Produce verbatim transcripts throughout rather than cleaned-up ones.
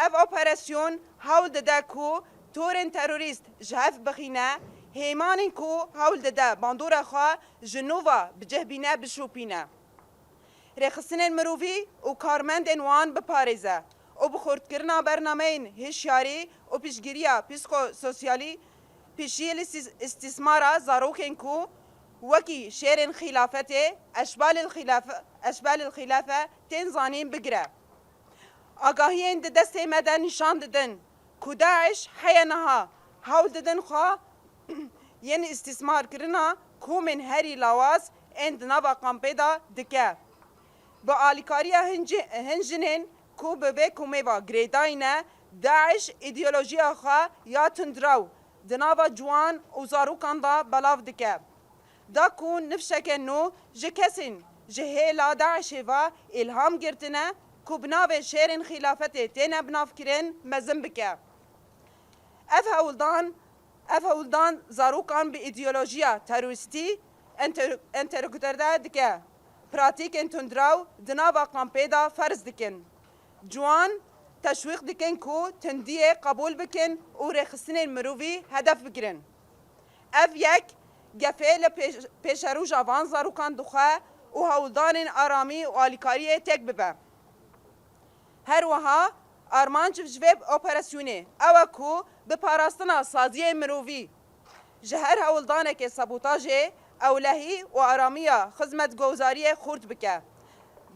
Ev operasyon hewl dide ku torên terorîst ji hev bixîne, hêmanên ku hewl dide bandora xwe ji nû ve bi cih bîne bişopîne. Rêxistinên mirovî û karmendên wan biparêze û bi xurtkirina bernameyên hişyarî û piştgiriya psîkososyalî pişiyê li sî-, îstîsmara zarokên ku wekî şêrên xîlafetê, eşbalil xîlafe, eşbalil xîlafe tên zanîn bigire. Agahiyên di destê me de nîşan didin ku DAIŞ heye niha hewl didin xwe yên îstîsmarkirina komên herî lawaz ên di nava kampê de dike. Bi alîkariya hin ci-, hin jinên ku bi vê komê ve girêdayî ne, DAIŞ îdeolojiya xwe ya tundrew di nava ciwan û zarokan de belav dike. Da ku nifşeke nû ji kesên ji hêla DAIŞê ve îlham girtine ku bi navê şêrên xîlafetê têne binavkirin, mezin bike. Ev hewldan, ev hewldan zarokan bi îdeolojiya terorîstî enter-, enteroktirde dike, pratîkên tundrew di nava kampê de ferz dikin. Ciwan teşwîq dikin ku tundiyê qebûl bikin û rêxistinên mirovî hedef bigirin. Ev yek gefê li pêş-, pêşeroja van zarokan dixwe û hewldanên aramî û alîkariyê têk bibe. Her wiha armanc ji vê operasyonê ew e ku bi parastina saziyên mirovî ji her hewldanekê sabotajê ewlehî û aramiya xizmetgozariyê xurt bike.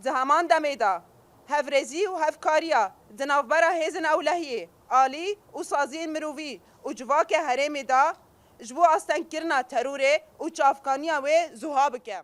Di heman demê de hevrêzî û hevkariya di navbera hêzên ewlehiyê, alî û saziyên mirovî û civakê herêmê de ji bo astengkirina terorê û çavkaniya wê zuha bike.